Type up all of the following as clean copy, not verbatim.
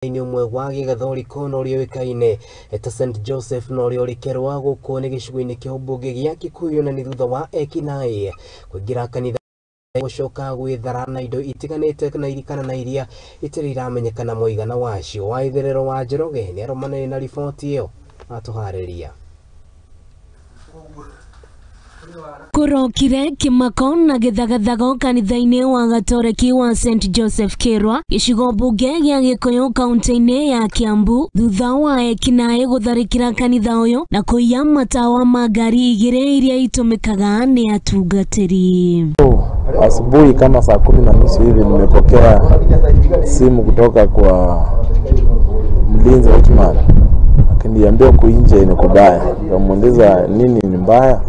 Kanitha-inĩ ũmwe wa gĩgathoriko na ũrĩa ũĩkaine ta St Joseph na ũrĩa ũrĩ Kerwa gũkũ nĩ gĩcigo-inĩ kĩa ũmbunge gĩa Kikuyu na nĩ thutha wa ekinaĩ kũingĩra kanitha gũcoka gwĩthara na indo itiganĩte na irikana na iria itirĩ iramenyekana mũigana wacio. Wa itherero wa Njoroge nĩ arũmanĩrĩire na riboti ĩyo atũharĩria. Kũrokire kĩmako na gĩthagathago kanitha-inĩ wa Gatoreki wa St Joseph Kerwa gĩcigo mbunge gĩa Gĩkũyũ kaunti-inĩ ya Kiambu thutha wa ekinaĩ gũtharĩkĩra kanitha ũyũ na kũiya matawa ma ngari igĩrĩ iria itũmĩkaga nĩ atungatĩri. Asubuhi kama saa 10:30 hivi nimepokea simu kutoka kwa mlinzi watchman akiniambia huku nje ni kubaya. Nikamuuliza nini ni mbaya,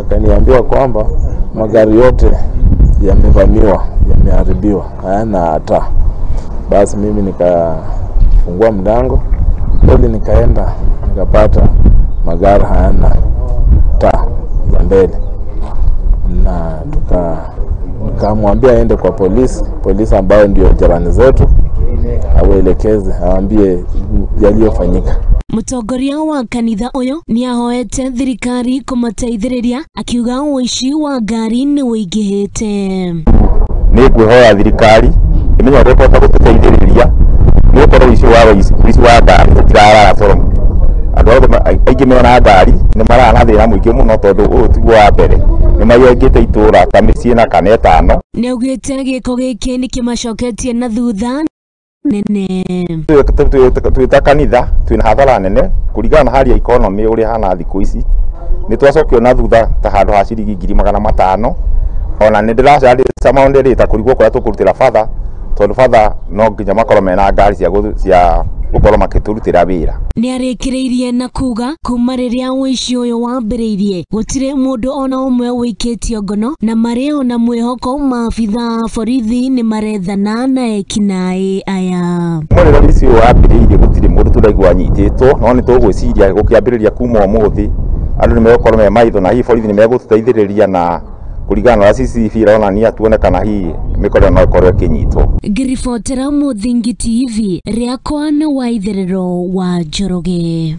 akaniambia kwamba magari yote yamevamiwa, yameharibiwa, hayana taa. Basi mimi nikafungua mlango kweli, nikaenda nikapata magari hayana taa za mbele, na nikamwambia aende kwa polisi, polisi ambayo ndio jirani zetu, awaelekeze, awaambie yaliyofanyika. Mũtongoria wa kanitha ũyũ nĩahoete thirikari kũmateithĩrĩria akiuga ũici wa ngari nĩ ũingĩhĩte. Nĩ ngwĩhoya thirikari ĩmenye ũrĩa ĩkũhota gũtũteithĩrĩria nĩ gũkorwo ũici wa ngari tũtirarara toro. Andũ othe aingĩ mena ngari nĩ marara na thĩna mũingĩ mũno tondũ ũyũ tiguo wa mbere, nĩ maiyangĩte itũra ta mĩciĩ na kana ĩtano. Nĩaugĩte gĩko gĩkĩ nĩkĩmacoketie na thutha nene. Twĩ kanitha twĩna hathara nene kũringana na hali ya economy ũrĩa ĩhana thikũ ici, nĩ twacokio na thutha ta handũ ha ciringi 500,000. Ona nĩ ndĩracaria kũrigwo kũrĩa tũkũrutĩra batha tondũ batha no nginya makorwo mena ngari cia gũkorwo makĩtũrutĩra wĩra. Nĩarĩkĩrĩirie na kuga kuma rĩrĩa ũici ũyũ wambĩrĩirie gũtirĩ mũndũ ona ũmwe wĩikĩtio ngono na marĩ ona mwĩhoko maabitha a borithi nĩ marethana na ekinaĩ aya. Kuma rĩrĩa ũici ũyũ wambĩrĩirie gũtirĩ mũndũ tũraigua anyitĩtwo, no nĩ tũgwĩciria gũkĩambĩrĩria kuma ũmũthĩ andũ nĩ megũkorwo me maitho na hihi borithi nĩ megũtũteithĩrĩria na kũringana na ũrĩa CCTV ironania tuone kana hihi mĩkora ĩyo no ĩkorwo ĩkĩnyitwo. Ngĩribotera Mũthingi TV rĩakwa nĩ Waitherero wa Njoroge.